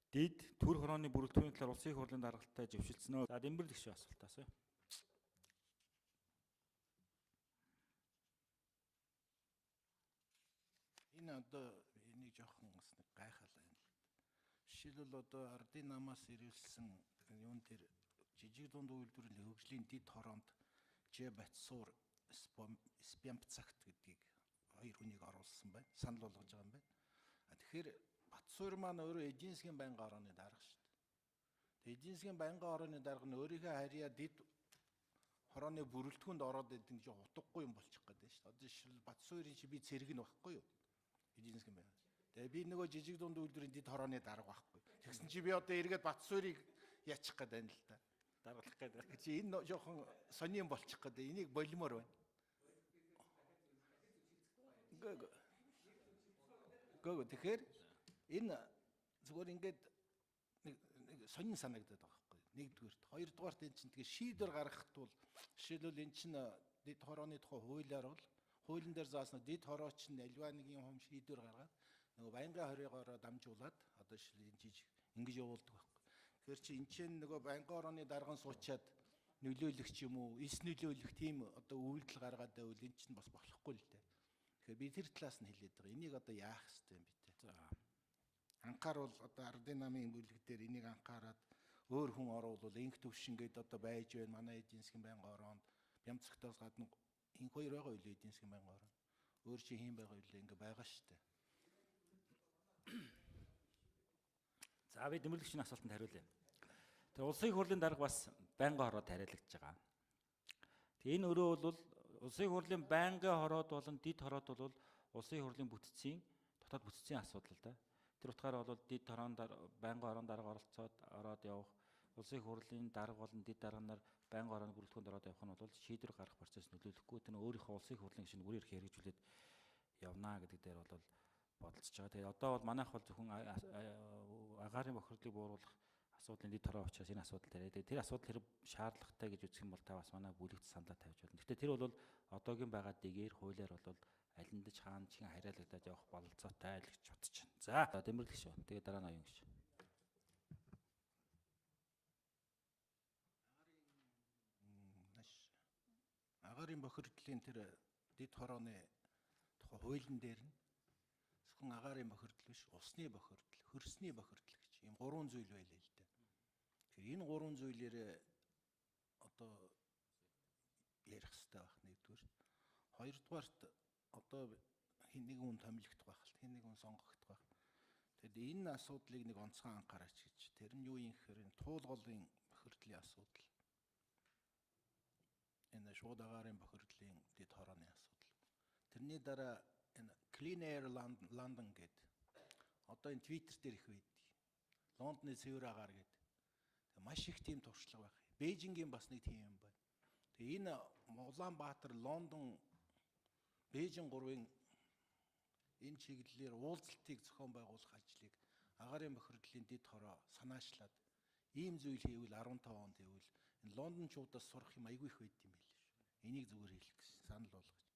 Дид төр хорооны бүрэлдэхүүний талаар улсын их хурлын даргалтай зөвшөлдсөн. За Дэмбэрэл гишүүн асуулт асууя. Энэ одоо энийг жоохон бас нэг гайхал байна л. Жишээлбэл, одоо ардын намаас ирүүлсэн юун дээр жижиг дунд үйлдвэрлэлийн хөгжлийн дэд хороонд Ж Батсуур Спямцагт гэдгийг хоёр хүнийг оруулсан байна. Санал болгож байгаа юм байна. А тэгэхээр Батсуур маань өөрөө эдийн засгийн байнгын орооны дарга шүү дээ. Тэгээ эдийн засгийн байнгын орооны дарга нь өөрийнхөө харьяа дэд хорооны бүрэлдэхүүнд ороод идэг нь жоо утгагүй юм болчих гээд байна шүү дээ. Одоо жишээл Батсуурын чи би цэрэг нь багхгүй юу? Эдийн засгийн байнгын. Тэгээ би нөгөө жижиг дунд үйлдвэрийн дэд хорооны дарга байхгүй. Тэгсэн чи би одоо эргээд Батсуурыг яачих гээд байна л да. Даргалах гээд. Чи энэ жоохон сонин болчих гээд энийг болимоор байна. Гөө. Гөө, тэгэхээр энэ зүгээр ингээд нэг сонин санагдаад байгаа байхгүй. Нэгдүгээрт, хоёрдугаарт энэ чинь тэгээ шийдвэр гаргахт бол жишээлбэл энэ чинь дэд хорооны тухай хуулиар бол хуулийн дээр заасан дэд хороо чинь альва нэгэн хум шийдвэр гаргаад нөгөө байнгын хоригоороо дамжуулаад одоо жишээл энэ жижиг ингэж явуулдаг байхгүй. Тэгэхээр чи энэ чинь нөгөө байнгын хорооны дарган суучаад нөлөөлөх ч юм уу, эс нөлөөлөх тийм одоо үйлдэл гаргаад байвал энэ чинь бас болохгүй л дээ. Тэгэхээр би тэр талаас нь хэлээд байгаа. Энийг одоо яах ёстой юм бэ те? За. Анхааруул одоо ардын намын бүлэг дээр энийг анхаарад өөр хүн оруулвал инх төвшин гээд одоо байж байна. Манай эдийн засгийн байнгын ороонд Бямцагтаас гадна инх хоёр байгаа үлээ, эдийн засгийн байнгын ороонд. Өөр чи хийм байгаа үлээ, ингээ байгаа штэ. За, би Дэмбэрэл гишүүний асуултанд хариулъя. Тэр улсын их хурлын дарга бас байнгын хороод тариалагдж байгаа. Тэгээ энэ өрөө бол улсын их хурлын байнгын хороод болон дид хороод бол улсын их хурлын бүтцийн дотоод бүтцийн асуудал л да. Тэр утгаараа бол дид хороон байнгын хорон дарга оролцоод ороод явах, улсын их хурлын дарга болон дид дарга нар байнгын хорооны бүрэлдэхүүнд ороод явах нь бол шийдвэр гаргах процесс нөлөөлөхгүй. Тэр нь өөрийнхөө улсын их хурлын гишүүн бүрийн эрх хэрэгжүүлээд явна гэдэг дээр бол бодолцож байгаа. Тэгээд одоо бол манайх бол зөвхөн агаарын бохирдлыг бууруулах асуудлын дэд хороо учраас энэ асуудал дээр. Тэгээд тэр асуудал хэрэг шаардлагатай гэж үзэх юм бол та бас манай бүлэгт саналаа тавьж болно. Гэхдээ тэр бол одоогийн байгаа дэгээр хуулиар бол алиндаж хаан чихэн хариалагдаад явах бололцоотой л гэж бодож байна. За, Дэмбэрэл гишүүн. Тэгээд дараа нь оюун гишүүн. Маш агаарын бохирдлын тэр дэд хорооны тухай хуулийн дээр нь зөвхөн агаарын бохирдол биш, усны бохирдол, хөрсний бохирдол гэж ийм гурван зүйл байлаа л дээ. Тэгэхээр энэ гурван зүйлээрээ одоо ярих хэрэгтэй байх нэгдүгээр. Хоёрдугаарт одоо хэн нэг хүн томилогдох байх л, хэн нэг хүн сонгогдох байх. Тэгэд энэ асуудлыг нэг онцгой анхаараач гэж. Тэр нь юу юм гэхээр энэ туулголын бохирдлын асуудал. Энэ шууд агаарын бохирдлын дэд хорооны асуудал. Тэрний дараа энэ Clean Air London гэдэг одоо энэ Twitter дээр их байдаг. Лондоны цэвэр агаар гэдэг. Тэг маш их тийм туршлага байх. Бээжингийн бас нэг тийм юм байна. Тэгээ энэ Улаанбаатар, Лондон, Бээжин гурвын энэ чиглэлээр уулзалтыг зохион байгуулах ажлыг агаарын бохирдлын дэд хороо санаачлаад ийм зүйл хийвэл 15 онд хийвэл энэ Лондончуудаас сурах юм айгүй их байд юм байл шүү. Энийг зүгээр хэлэх гэсэн санал болгож.